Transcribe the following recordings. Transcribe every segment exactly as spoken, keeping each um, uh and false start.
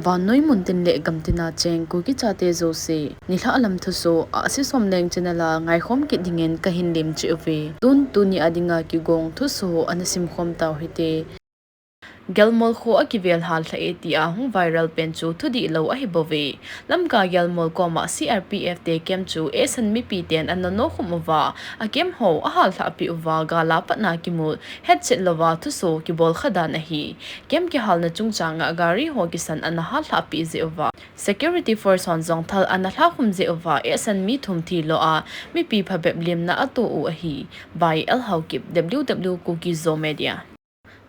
Vannoi muntin le gamtina cheng Kuki chate jouse, nilhah lam thusoh, Ahsi Somleng channel a ngaikhom kit dingin kahin lemchih uve. Tun tuni a dinga kigong thusoh ana simkhom tau hite. Gelmol kho a kivel hallhah e tia hung viral pen chu thudihlou ahi bouve. Lamka Gelmol koma C R P F te camp chu eisan mipi ten ana nokhum uva, a camp ho ahallhah peh uva, gal a patna kimu hetchet louva thusoh kibol kha dan ahi. Camp kihalna chungchanga gari ho kisan ana hallhah peh jeh uva, security force hon jong thal ana lhakhum jeh uva, eisan mi thum thilo a, mipi phabep lemna ato u ahi. By L Haokip, W W Kuki Zo Media.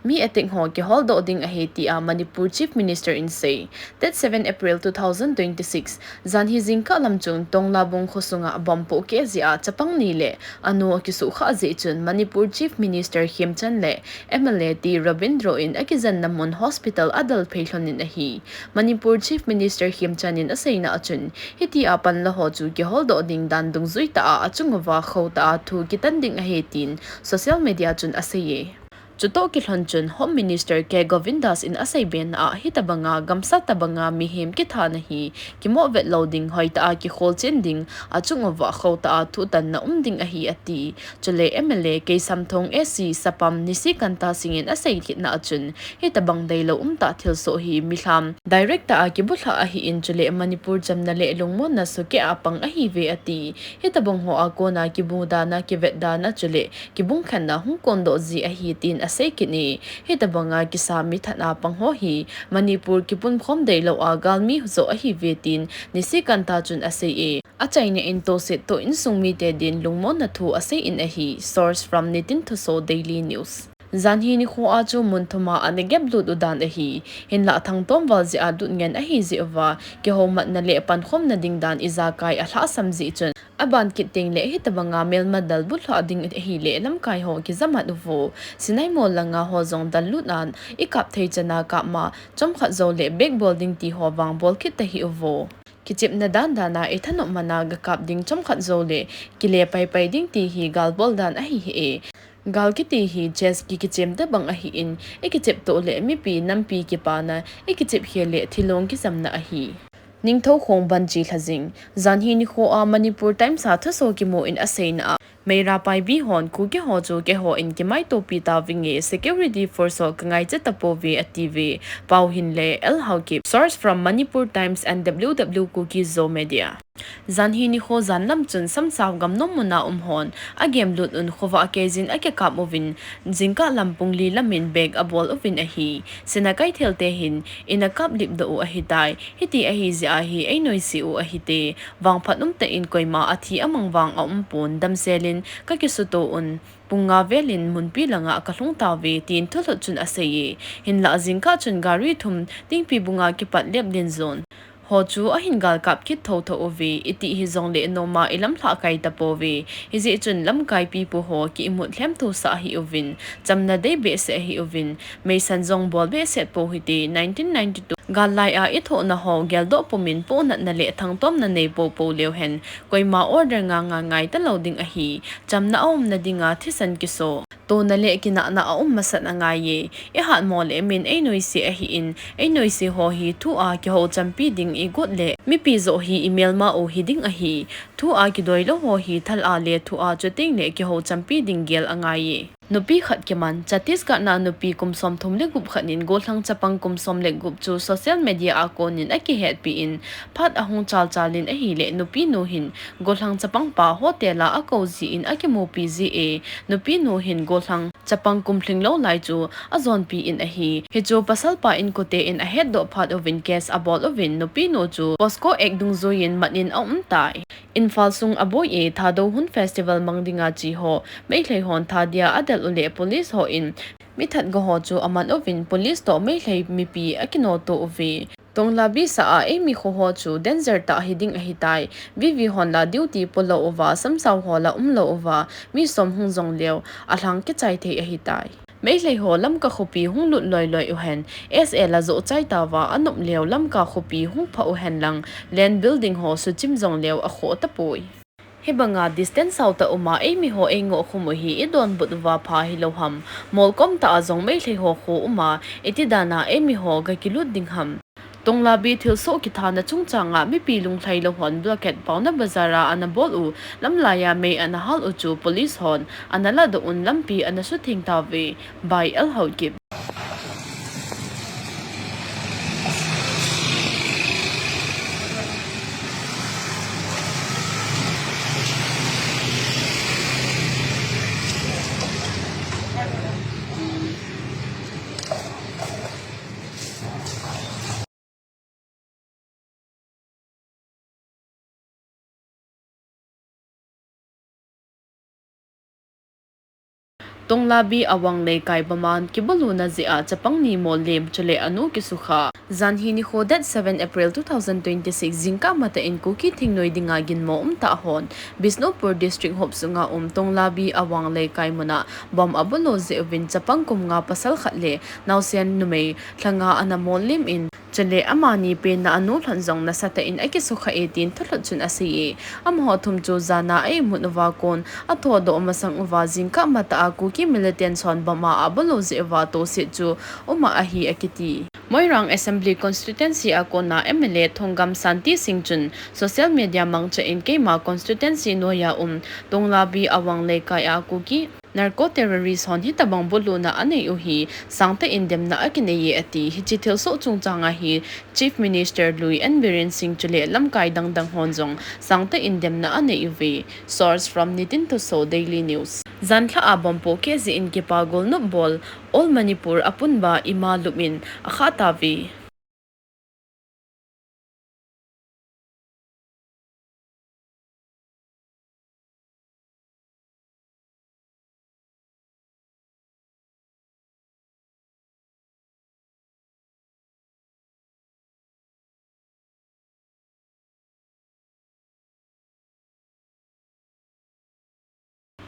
Mi attack ho kiholdoh ding ahi tia Manipur Chief Minister in asei. Date seven April two thousand twenty-six, janhi jingkah lam chun Tonglabung khosunga bomb pohkeh jeh a chapang ni le anu akisuhkhah jeh chun Manipur Chief Minister Khemchand le M L A T Rabindro in akijenna mun hospital adalphei lhonin ahi. Manipur Chief Minister Khemchand in aseina a chun, hitia panla ho chu kiholdoh ding dan dungjuitah a achunguva khotah a thu kitan ding ahi tin social media chun aseiye. Chutoh kilhon chun Home Minister K Govindas in aseibe na a, hitabanga gamsa tobanga mihem kithana hi kimoh vet lou ding, hoitah a kikholchen ding, achunguva khotah a thutanna um ding ahi ati. Chule M L A Keisamthong A C Sapam Nishikanta Singh in aseikit na a chun, hitabang deilou umtah thilsoh hi milham direct a kibulhah ahin, chule Manipur chamna le lungmonna sukeh a pang ahiuve ati. Hitabang ho a kona kibu dan a, kivet dan a, chule kibungkhenna hung kondoh ji ahi tin aseikit e. Hitabanga kisa mithat a pang ho hi Manipur kipunkhom deilou a galmi joh ahiuve tin Nishikanta chun aseiye. Achaina in tohset toh insung mite din lungmonna thu aseiyin ahi. Source from Nitin Thusoh Daily News. Janhi nikho a chu mun thum a ana gap lut u dan ahi. Hinlah thangtom val jeh a lut ngen ahi jeh uva, kihoumatna le pankhomna ding dan ijakai alhahsam jeh chun, aban kit teng le hitabanga melma dal bulhah ding ahile lamkai ho kijamat uvo. Sinai mol langa ho jong dal lut an, ikap thei chan a kap ma, chomkhat jou le bag bol ding ti ho vang bol kit tahih uvo. Kichepna dan dan a ithanop man a gakap ding chomkhat jou le kile paipai ding ti hi gal bol dan ahi hih e. Gal kiti hi chess ki kichem tobang ahin, ikichep toh le mipi nampi kipana, ikichep khel le thilong kijamna ahi. Ningthoukhong ban chi lha jing. Janhi nikho a Manipur Times a thusoh kimu in aseina a, Meira Paibi hon Kuki ho chu keiho in kimaitopi tauvinge, security force ho kangaicha tapouve atiuve. Pau hin le L Haokip. Source from Manipur Times and W W Kuki Zo Media. Janhi nikho jan lam chun Samsao gamnom mun a um hon agem lut un khovah a keijin akikap uvin, jingkah lam pung li lam in bag abol uvin ahi. Sinakai thil te hin in akap lip doh u ahitai. Hiti ahi jeh a hi einoise u ahite. Vangphat umtah in koima athi amang vang aumpon, damsel in kakisuto un, pung nga vel in munpi langa kalhung tauve, tin thulhut chun aseiye. Hinlah jingkah chun gari thum Tingpibung a kipat lep din jon ho chu ahin galkap kit thotho uve, iti hijongle noma ilamlhah kai tapouve. Hijeh chun lamkai pipu ho ki imut lhem thusah ahi uvin, chamna dei behseh ahi uvin, meisan jong bol behseh pou hite. Nineteen ninety-two gal lai a ithohna ho geldoh pumin pohnatna le thangtomna nei poupou leu hen, koima order nganga ngai talou ding ahi. Chamna aumna dinga thisan kiso, tona le kinahna aum masat angaiye. Ihatmo le min einoise ahin, einoise ho hi thu a kihou champi ding igot le mipi joh hi imelma u hiding ahi. Thu a kidoilou ho hi thal a le thu a chuteng le kihou champi ding gel angaiye. Nupi khat kiman. Chhattisgarh na nupi kum somthum le gup khat in gollhang chapang kum som le gup chu social media a konin akihetpi in, phat ahung chalchal in ahile nupi nu hin gollhang chapang pa hotel a akou jin akimupi jie. Nupi nu hin gollhang chapang kum lhinglou lai chu ajonpi in ahi. Hichu pasal pa inkote in ahetdoh phat uvin case abol uvin nupi nu chu POCSO Act dungjuiyin mat in aumtai. Imphal sung aboi e, Thadou Hun Festival mang dinga che ho Meitei hon thadia adel u le police hon mithat go ho chu aman uvin police toh Meitei mipi akinoto uve. Tonglabi sa a eimi kho ho chu danger tah hiding ahitai. V V hon la duty polou uva, Samsao ho la umlou uva, mi som hung jong leu alhang kichai thei ahitai. Meitei ho Lamka khopi hung lut loiloi uhen, S A la joh chai tauva, anop leu Lamka khopi hung phah uhen lang, land building ho suchim jong leu akhoh tapoi. Hibanga distance sao tah uma eimi ho eingoh khum u hi idonbut uva pha hilou ham? Molkom tah a jong Meitei ho kho uma, iti dana eimi ho gakilut ding ham? Tonglabi thilsoh kithana chungchanga mipi lunglhai lou hon blockade Paona Bazar a ana bol u, lamlai a mei ana hal u chu police hon ana ladoh un lampi ana sutheng tauve. By L Haokip. Tonglabi Awang Leikai bama kibulu na jeh a chapang ni mollem chule anu kisukha. Janhi nikho date seven April two thousand twenty-six jingkah matah in Kuki thingnoi dinga ginmo umtah hon Bishnupur District hop sunga um Tonglabi Awang Leikai muna bomb abulu jeh uvin chapang kum nga pasal khat le naosen numei lha nga ana mollem in, chule amani penna anu lhon jong nasatah in akisukha e tin thulhut chun asei e. Amaho thum chu jana a imut uva kon athodoh masang uva jingkah matah a Kuki militants hon bomb a abulu jeh uva tohset chu uma ahi akiti. Moirang Assembly Constituency a kona M L A Thonggam Shanti Singh chun social media mangcha in keima constituency noiya um Tonglabi Awang Leikai a Kuki narco terrorist hon hitabang buluna anei u hi sangtah in demna akinei e ati. Hiche thilsoh chungchanga hi Chief Minister lui N Biren Singh chule lamkai dangdang hon jong sangtah in demna anei uve. Source from Nitin Thuso, Daily News. Janlhah a bomb pohkeh jeh in kipa golnop bol All Manipur apunba ima lupin akhah tauve.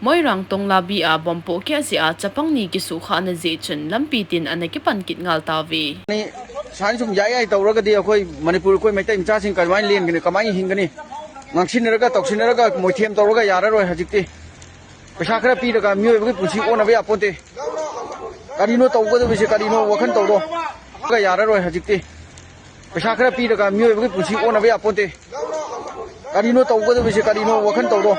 Moirang Tonglabi a bomb pohkeh jeh a chapang ni kisukhana jeh chun lampi tin ana kipan kit ngal tauve. Ni, ꯁꯨꯃꯥꯏꯅ ꯁꯨꯝ ꯌꯥꯏ ꯌꯥꯏ ꯇꯧꯔꯒꯗꯤ ꯑꯩꯈꯣꯏ ꯃꯅꯤꯄꯨꯔ ꯑꯩꯈꯣꯏ ꯃꯩꯇꯩ ꯃꯆꯥꯁꯤꯡ ꯀꯃꯥꯏꯅ ꯂꯦꯟꯒꯅꯤ, ꯀꯃꯥꯏꯅ ꯍꯤꯡꯒꯅꯤ? ꯉꯥꯡꯁꯤꯟꯅꯔꯒ, ꯇꯧꯁꯤꯟꯅꯔꯒ, ꯃꯣꯏꯊꯦꯝ ꯇꯧꯔꯒ ꯌꯥꯔꯔꯣꯏ ꯍꯧꯖꯤꯛꯇꯤ꯫ ꯄꯩꯁꯥ ꯈꯔ ꯄꯤꯔꯒ ꯃꯤꯑꯣꯏꯕꯒꯤ ꯄꯨꯟꯁꯤ ꯑꯣꯟꯅꯕ ꯌꯥꯄꯣꯟꯇꯦ꯫ ꯀꯔꯤꯅꯣ ꯇꯧꯒꯗꯕꯁꯦ? ꯀꯔꯤꯅꯣ ꯋꯥꯈꯜ ꯇꯧꯔꯣ꯫ ꯌꯥꯔꯔꯣꯏ ꯍꯧꯖꯤꯛꯇꯤ꯫ ꯄꯩꯁꯥ ꯈꯔ ꯄꯤꯔꯒ ꯃꯤꯑꯣꯏꯕꯒꯤ ꯄꯨꯟꯁꯤ ꯑꯣꯟꯅꯕ ꯌꯥꯄꯣꯟꯇꯦ꯫ ꯀꯔꯤꯅꯣ ꯇꯧꯒꯗꯕꯁꯦ? ꯀꯔꯤꯅꯣ ꯋꯥꯈꯜ ꯇꯧꯔꯣ꯫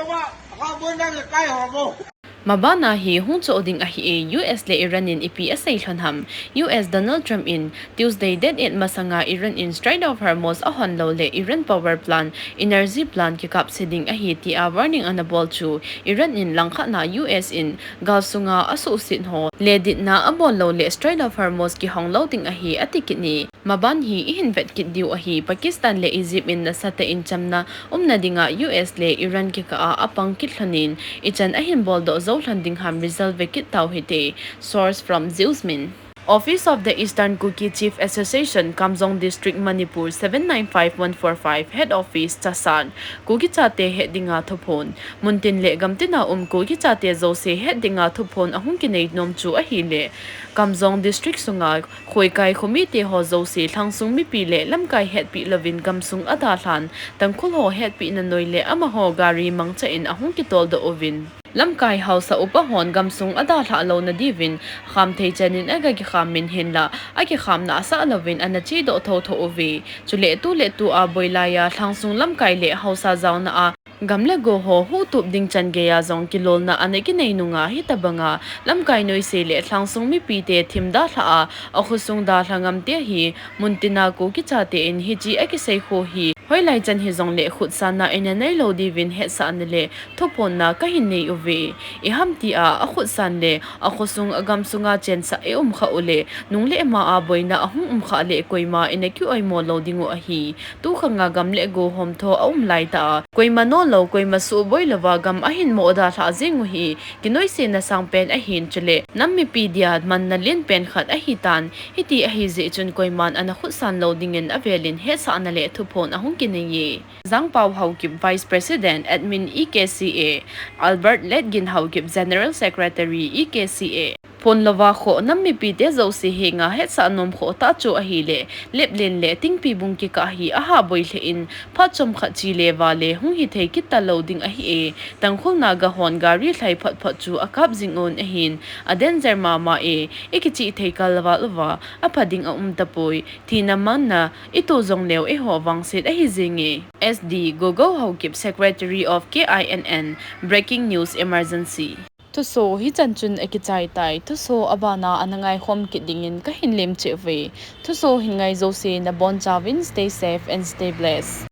Mabana hi hung cho ding ahi e. U S le Iran in ipi asei lhon ham? U S Donald Trump in Tuesday date eight masanga Iran in Strait of Hormuz ahon lou le Iran power plant, energy plant kikapse ding ahi tia warning ana bol chu Iran in langkhat na U S in gal sunga asuhset ho le ditna abol lou le Strait of Hormuz kihong lou ding ahi ati kit e. Maban hi ihin vet kit diu ahi. Pakistan le Egypt in nasatah in chamna umna dinga U S le Iran kikah a apang kit lhonin, ichan ahin boldoh jou lhon ding ham result ve kit tau hite. Source from Zeus Min. Office of the Eastern Kuki Chief Association, Kamjong District, Manipur, seven nine five one four five, Head Office, Chasan. Kuki chate het dinga thuphon. Muntin le gamtina um Kuki chate jouse het dinga thuphon ahung kinei nom chu ahile, Kamjong District sunga Khoikai khomite ho jouse lhangsung mipi le lamkai hetpi louvin gamsung adalhan, Tangkhul ho hetpina noi le amaho gari mangcha in ahung kitoldoh uvin, lamkai haosa upa hon gamsung adalhah louna diuvin khamthei chanin aga kikham in hinla, akikhamna asah louvin ana chedoh thotho uve. Chule tuletu a boilaiya lhangsung lamkai le haosa jaona a gam le go ho huhtup ding chan geiya jong kilolna ana kinei nunga hitabanga lamkai noise le lhangsung mipite thim dalhah a, akhosung dalha ngamte hi muntina Kuki chate in hiche akisei khu hi hoilai chan hijongle khutsanna ina neilou diuvin hetsahna le thuphonna kahin nei uve. Iham tia akhutsan le akhosung agamsunga chensah ium khah ule, nung le ma a boina ahung um khah le koima ina kioimo lou dingu ahi. Tukhanga gam le go homtho aum laitah a, koima nolou, koima suhboi louva gam ahin mo dalhah jeng u hi kinoisena sangpen ahin, chule nam mipi dia manna lenpen khat ahitan, hiti ahijeh chun koiman ana khutsan lou dingin avelin hetsahna le thuphon ahung kinei e. Jangpao Haokip, Vice President, Admin E K C A, Albert Letgin Haokip, General Secretary E K C A. Ponlova kho nam mipite jouse henga hetsah nom kho tah chu ahile, Leplen le Tingpibung kikah hi aha boi lheh in, phat chomkhat chi le vale hung hithei kit talou ding ahi e. Tangkhul Naga hon gari lhai phot phot chu akap jing un ahin, a danger mama e, ikichih thei kalval uva, apha ding aum tapoi, thina manna, ito jongleu eiho vangset ahi jenge. S D Gogo Haokip, Secretary of K I N N, Breaking News Emergency. Thuso hichan chun akichai tai. Thuso abana ana ngaikhom kit dingin kahin lemcheh uve. Thuso hin ngai jouse nabonchauvin stay safe and stay blessed.